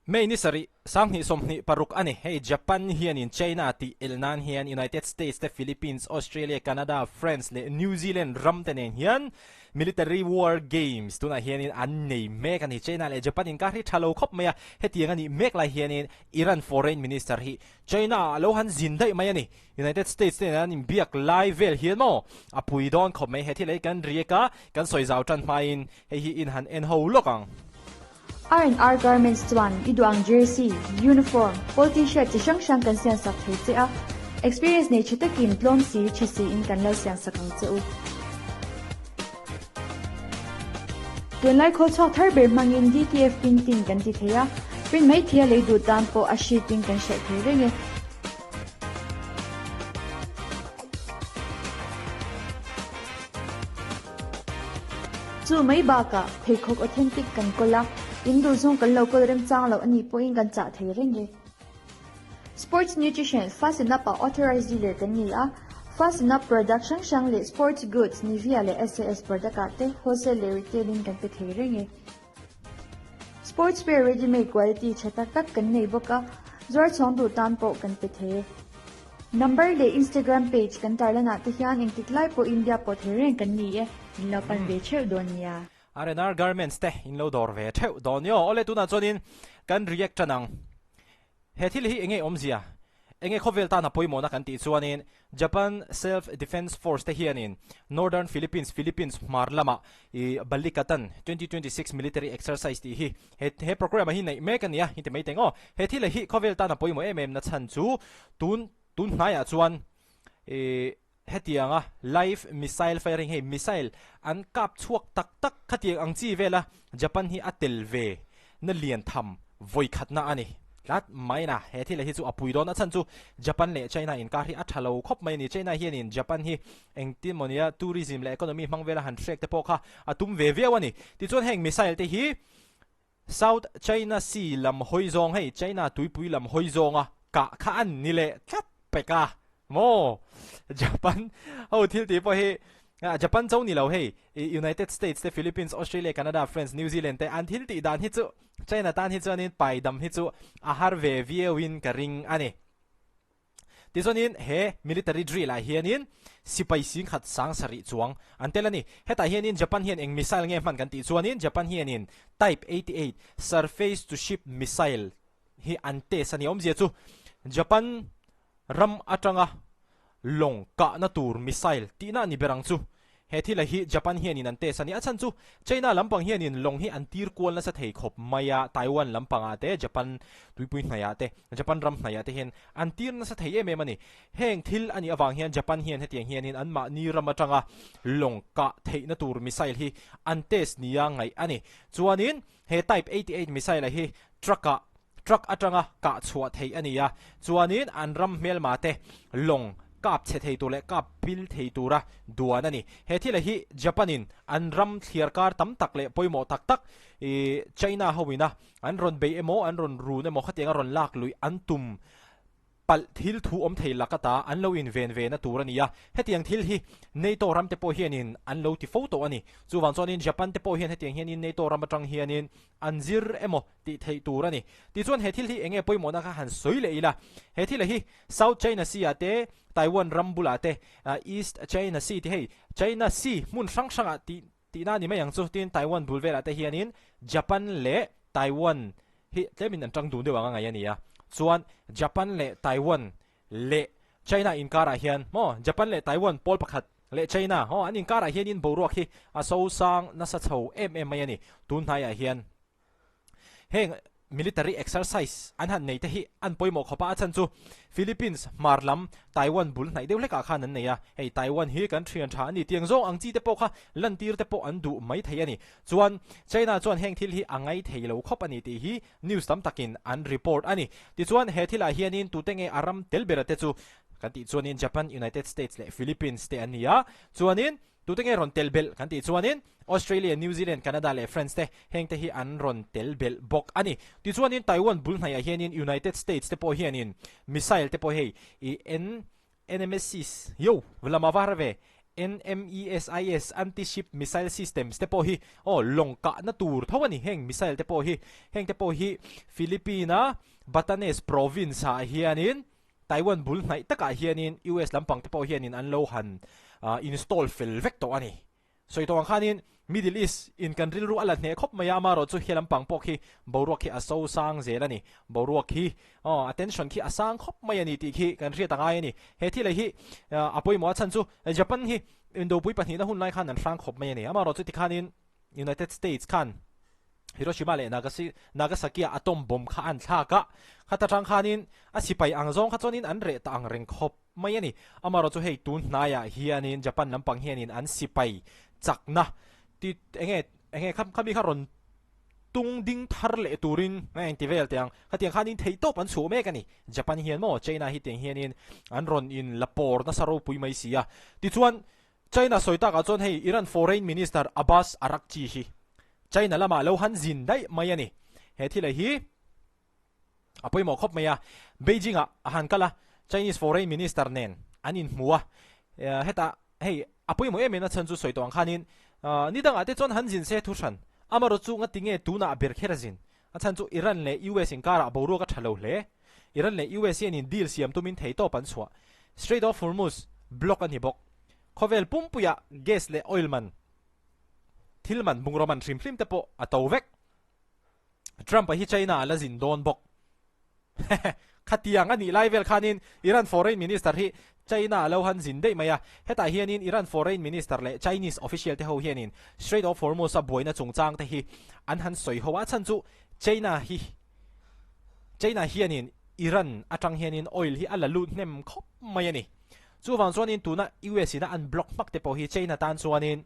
May ni sarih, 2026 a ni. Hei Japan hianin China tih el nan hian United States te, Philippines, Australia, Canada, France leh New Zealand ram te nen hian Military War Games tunah hianin an nei mek a ni. China leh Japan inkar hi tha lo khawp mai a, hetiang a nih mek lai hianin Iran Foreign Minister hi China ah a lo han zin daih mai a ni. United States te nen an inbiak lai vel hian maw a pui dawn khawp mai. He thil hi kan riak a, kan sawi zau tan hmain hei hi in han en ho lawk ang. R&R Garments chuan i duh ang jersey, uniform, pawl t-shirt chi hrang hrang kan siam sak thei che a, experience nei tha takin tlawm si, tha siin kan lo siam sak ang che u. Tunlai khawl chhuak thar ber hmangin DTF printing kan ti thei a, print mai thei a lei duh tan pawh a sheet in kan hralh thei reng e. Chu mai bakah pheikhawk authentic kan kawl a, in duh zawng kan lo kawl remchang loh a nih pawhin kan chah thei reng e. Sports Nutrition, Fasten Up ah authorized dealer kan ni a, Fasten Up product hrang hrang leh sports goods, Nivea leh SAS product ah te wholesale leh retail in kan pe thei reng e. Sports wear ready made quality tha tak tak kan nei bawk a, zuar chhawng duh tan pawh kan pe thei e. Number leh Instagram page kan tarlanah te hian engtik lai pawh India pawh thei reng kan ni e, min lo pan ve theuh dawn nia. R&R Garments te in lo dawr ve theuh dawn nia aw. Awle tunah chuanin kan react tan ang. He thil hi enge awmzia? Enge khawvel tana pawimawhna kan tih chuanin Japan Self Defence Force te hianin Northern Philippines, Philippines hmar lamah i Balikatan 2026 Military Exercise tih hi he he programme hi neih mek a ni a, inti mai teng aw. He thil hi khawvel tana pawimawh em em na chhan chu tun tun hnaiah chuan i hetianga live missile firing hei missile an kap chhuak tak tak khatiang ang chi vela Japan hi a tel ve na lian tham vawi khatna a ni tlat mai na. He thil hi chu a pui dawn a chhan chu Japan leh China inkar hi a tha lo khawp mai a ni. China hianin Japan hi engtin maw nia tourism leh economy hmang vela han hrek te pawh kha a tum ve viau a ni. Tichuan heng missile te hi South China Sea lam hawi zawng hei China tuipui lam hawi zawnga kah kha an ni leh tlat pek a maw? Japan ho thil tih pawh hi Japan cho ni lo hei United States te Philippines, Australia, Canada, France, New Zealand te an thil tih dan hi chu China tan hi chuanin paidam hi chu a har ve viauin ka ring a ni. Tichuanin he military drill ah hianin sipai singkhat sang sarih chuang an tel a ni. Hetah hianin Japan hian eng missile nge hman kan tih chuanin Japan hianin Type 88 surface to ship missile hi an test a ni. Awmzia chu Japan ram atanga lawng kahna tur missile tihna a ni ber ang chu. He thila hi Japan hianin an test a ni. A chhan chu China lampang hianin lawng hi an tir kual nasa thei khawp mai a, Taiwan lampangah te, Japan tuipui hnaiah te, Japan ram hnaiah te hian an tir nasa thei em em a ni. Heng thil a nih avang hian Japan hian hetiang hianin anmahni ram atanga lawng kah theihna tur missile hi an test nia ngaih a ni. Chuanin he Type 88 missile-a hi truck-ah Truck atanga kah chhuah theih a ni a, chuanin an ram hmelma te lawng kap chhe thei tur leh kap pil thei tura duan a ni. He thila hi Japan-in an ram thliar kar tam tak leh pawimawh tak tak i China hoina an rawn bei emaw an rawn run emaw khatianga rawn lak luih an tum palh thil thu awm thei lak ata an lo inven ve na tur a ni a, hetiang thil hi NATO ram te pawh hianin an lo ti fo tawh a ni. Chuvang chuanin Japan te pawh hian hetiang hianin NATO ram atang hianin an zir emaw tih theih tur a ni. Tichuan he thil hi enge pawimawhna kha han sawi leh ila, he thil hi South China Sea ah te, Taiwan ram bulah te, East China Sea te hei China Sea hmun hrang hrangah tih tihna a ni mai ang chu, tin Taiwan bul velah te hianin Japan leh Taiwan hi tlemin an tang dun deuh ang a ngaih a ni a, chuan Japan leh Taiwan leh China inkarah hian maw Japan leh Taiwan pawl pakhat leh China haw an inkarah hianin boruak hi a sosang nasa chho em em mai a ni. Tun hnaiah hian heng military exercise an han nei te hi an pawimawh khawp a, a chhan chu Philippines hmar lam Taiwan bul hnaih deuh hlekah khan an nei a, hei Taiwan hi kan thian tha a ni tiang zawng ang chi te pawh kha lantir te pawh an duh mai thei a ni. Chuan China chuan heng thil hi a ngai thei lo khawp a ni tih hi news tam takin an report a ni. Tichuan he thilah hianin tute nge a ram tel bera te chu kan tih chuanin Japan, United States leh Philippines te an ni a. Chuanin tute nge rawn tel belh kan tih chuanin Australia, New Zealand, Canada leh France te heng te hi an rawn tel belh bawk a ni. Tichuanin Taiwan bul hnaihah hianin United States te pawh hianin missile te pawh hei i N NMSCs yo lama var ve. NMESIS anti-ship missile systems te pawh hi aw lawng kahna tur tho a ni. Heng missile te pawh hi heng te pawh hi Philippine-a Batanes province-ah hianin Taiwan bul hnaih takah hianin US lampang te pawh hianin an lo han install fel vek tawh a ni. Sawi tawh ang khanin Middle East in kan rilru a la hneh khawp mai a, amaherawhchu he lampang pawh khi boruak khi a so sang zel a ni. Boruak khi aw a tension khi a sang khawp mai a ni tih khi kan hriat a ngai a ni. He thil hi a pawimawh a chhan chu Japan hi Indopui pahnihna hun lai khan an hrang khawp mai a ni. Amaherawhchu tikhanin United States khan Hiroshima leh Nagasaki ah atom bomb kha an thlak a, khata tang khanin a sipai ang zawng kha chuanin an reh ta ang reng khawp mai a ni. Amaherawhchu hei tun hnaiah hianin Japan lampang hianin an sipai chakna ti enge enge kha khami kha rawn tung ding thar leh turin a engti vel teh ang. Khatiang khanin theihtawp an chhuah mek a ni. Japan hian maw China hi tiang hianin an rawn in la pawr nasa ropui mai si a. Tichuan China sawi takah chuan hei Iran Foreign Minister Abbas Araghchi hi China lamah lo han zin daih mai a ni. He thil hi a pawimawh khawp mai a, Beijing ah a han kal a, Chinese Foreign Minister nen an inhmu a, hetah hei a pawimawh em em a chhan chu sawi tawh ang khanin ni dangah te chuan han zin se thu hran, amaherawh chu ngati nge tunah ber kher a zin? A chhan chu Iran leh US inkarah boruak a tha lo hle. Iran leh US hianin deal siam tumin theitawp an chhuah. Strait of Hormuz block a ni bawk. Khawvel pumpuiah gas leh oil man, thil man, bungraw man hrim hrim te pawh a to vek. Trump-a hi China a la zin dawn bawk. Khatiang a nih lai vel khanin Iran Foreign Minister hi China a lo han zin daih mai a. Hetah hianin Iran Foreign Minister leh Chinese official te ho hianin Strait of Hormuz-a buaina chungchang te hi an han sawi ho a. A chhan chu China hi China hianin Iran atang hianin oil hi a la lut hnem khawp mai a ni. Chuvang chuanin tuna US ina an block hmak te pawh hi China tan chuanin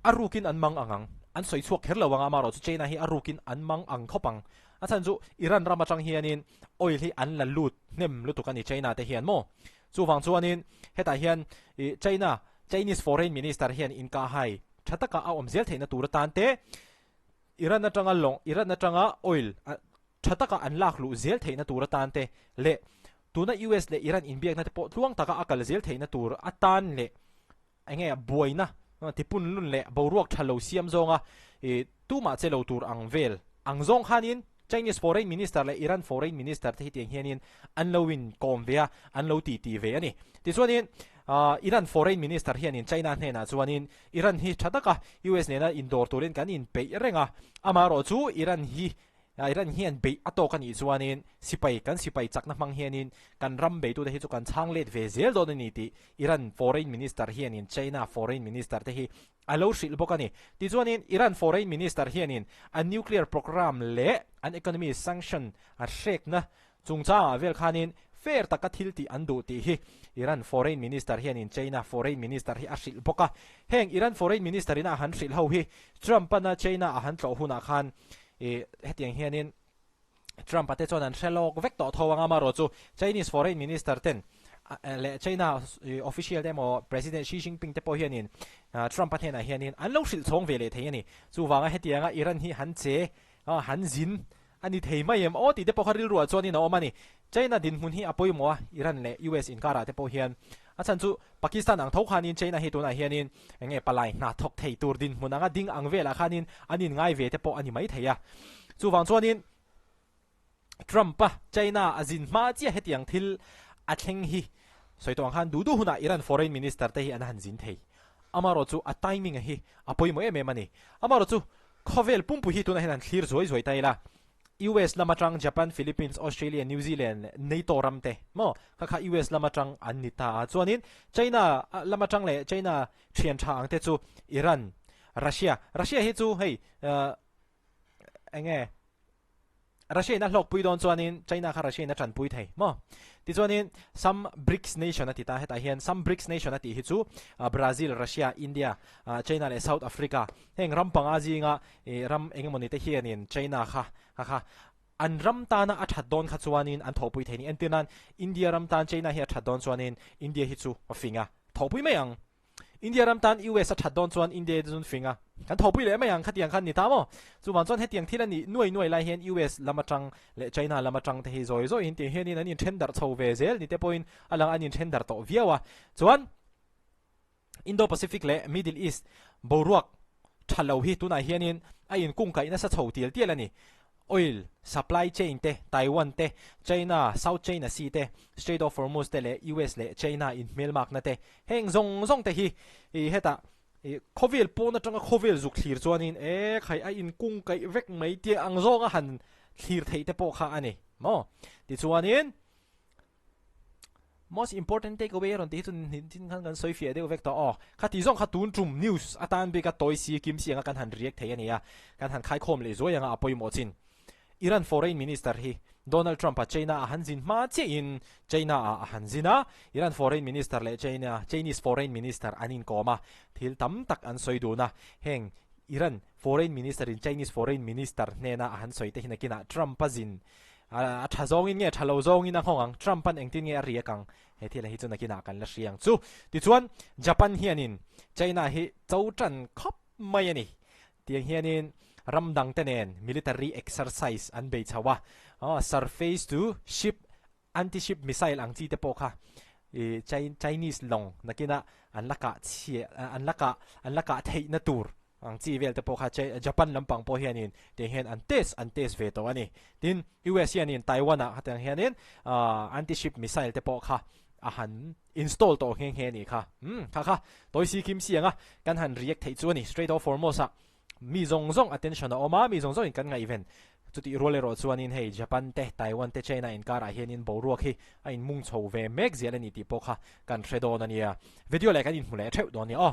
A rukin an mang ang ang. An sawi chhuak kher lo ang a, amaherawh chu China hi a rukin an mang ang khawp ang. A chhan chu Iran ram atang hianin oil hi an la lut hnem lutuk a ni China te hian maw. Chuvang chuanin hetah hian ih China, Chinese Foreign Minister hian inkahhai tha taka a awm zel theihna tur atan te Iran atanga lawng, Iran atanga oil tha taka an lak luh zel theihna tur atan te leh tuna US leh Iran inbiakna te pawh tluang taka a kal zel theihna tur atan leh Enge buaina tipun lun leh boruak tha lo siam zawnga ih tumah che lo tur ang vel ang zawng khanin Chinese Foreign Minister leh Iran Foreign Minister te hi tiang hianin an lo in kawm ve a, an lo ti ti ve a ni. Tichuanin Iran Foreign Minister hianin China hnenah chuanin Iran hi tha taka US nena indawr turin kan inpeih reng a, amaherawhchu Iran hi Iran hian beih a tawk a nih chuanin sipai, kan sipai chakna hmang hianin kan ram beitute hi chu kan chhang let ve zel dawn a ni tih Iran Foreign Minister hianin China Foreign Minister te hi a lo hrilh bawk a ni. Tichuanin Iran Foreign Minister hianin an nuclear programme leh an economy sanction a hrekna chungchangah vel khanin fair taka thil tih an duh tih hi Iran Foreign Minister hianin China Foreign Minister hi a hrilh bawk a. Heng Iran Foreign Minister ina a han hrilh ho hi Trump-ana China a han tlawh hunah khan Ih, hetiang hianin Trump-a te chuan an hre lawk vek tawh tho ang a, amaherawh chu Chinese Foreign Minister ten leh China official te emaw President Xi Jinping te pawh hianin Trump-a hnenah hianin an lo hrilh chhawng ve leh thei a ni. Chuvanga hetianga Iran hi han che, han zin a ni thei mai em aw tih te pawh kha rilruah chuanin a awm a ni. China dinhmun hi a pawimawh a, Iran leh US inkarah te pawh hian a chhan chu Pakistan ang tho khanin China hi tunah hianin eng nge palai hna thawk thei tur dinhmun anga ding ang velah khanin an inngai ve te pawh a ni mai thei a. Chuvang chuanin Trump-a China a zin hma chiah hetiang thil a thleng hi sawi tawh ang khan duh duh hunah Iran Foreign Minister te hi an han zin thei. Amaherawh chu a timing a hi a pawimawh em em a ni. Amaherawh chu khawvel pumpui hi tunah hian han thlir zuai zuai ta ila. US lam atang Japan, Philippines, Australia, New Zealand leh NATO ram te maw kha kha US lam atang an ni ta a. Chuanin China lam atang leh China thian tha ang te chu Iran, Russia, Russia hi chu hei enge Russia in a hlawkpui dawn chuanin China kha Russia in a tanpui thei maw. Tichuanin some BRICS nation a ti ta, hetah hian some BRICS nation a tih hi chu Brazil, Russia, India, China leh South Africa Heng ram panga zinga ram engemawni te hianin China kha kha kha an ram tana a that dawn kha chuanin an thawhpui thei ni. Entir nan India ram tan China hi a that dawn chuanin India hi chu a fing a, thawhpui mai ang. India ram tan US a that dawn chuan India hi chu an fing a, kan thawhpui leh mai ang khatiang khan ni ta maw? Chuvang chuan hetiang thil a nih nuai nuai lai hian US lam atang leh China lam atang te hi zawi zawiin tiang hianin an inthen darh chho ve zel ni te pawhin a lang an inthen darh tawh viau a. Chuan. Indo-Pacific leh Middle East boruak tha lo hi tunah hianin a inkungkaih nasa chho tial tial a ni. Oil supply chain te, Taiwan te, China, South China Sea te, Strait of Hormuz te leh US leh China inhmelmakna te, heng zawng zawng te hi hetah khawvel pawn atanga khawvel zuk thlir chuanin e khai a inkungkaih vek mai tia ang zawnga han thlir theih te pawh kha a ni maw? Tichuanin. Most important take away a rawn tih hi chu nitin khan kan sawi fiah deuh vek tawh aw. Khati zawng kha tun tum news atan bik a tawi si kim si anga kan han react thei a nia. Kan han khaikhawm leh zuai anga a pawimawh chin. Iran foreign minister hi Donald Trump a China a han zin hma chiahin China ah a han zin a. Iran foreign minister leh China Chinese foreign minister an inkawm a, thil tam tak an sawi dun a. Heng Iran foreign minister in Chinese foreign minister hnena a han sawi te hi nakinah Trump a zin A tha zawngin nge tha lo zawngin a nghawng ang? Trump an engtin nge a riak ang? He thil hi chu nakinah kan la hria ang chu. Tichuan, Japan hianin China hi cho tan khawp mai a ni. Tiang hianin ram dangte nen military exercise an bei chho a, surface to ship anti-ship missile ang chi te pawh kha Chinese lawng nakinah an la kah chhia an la kah an la kah theihna tur Ang chi vel te pawh kha Japan lampang pawh hianin tiang hian an test an test ve tawh a ni. Tin, US hianin Taiwan ah khatiang hianin anti-ship missile te pawh kha a han install tawh nghe nghe a nih kha. Umm kha kha tawi si kim si anga kan han react theih chu a ni. Strait of Hormuz ah mi zawng zawng attention a awm a, mi zawng zawngin kan ngaihven. Chutih rual erawh chuanin hei Japan te, Taiwan te, China inkarah hianin boruak hi a inmung chho ve mek zel a ni tih pawh kha kan hre dawn a nia. Video leh kan inhmu leh theuh dawn a nia aw.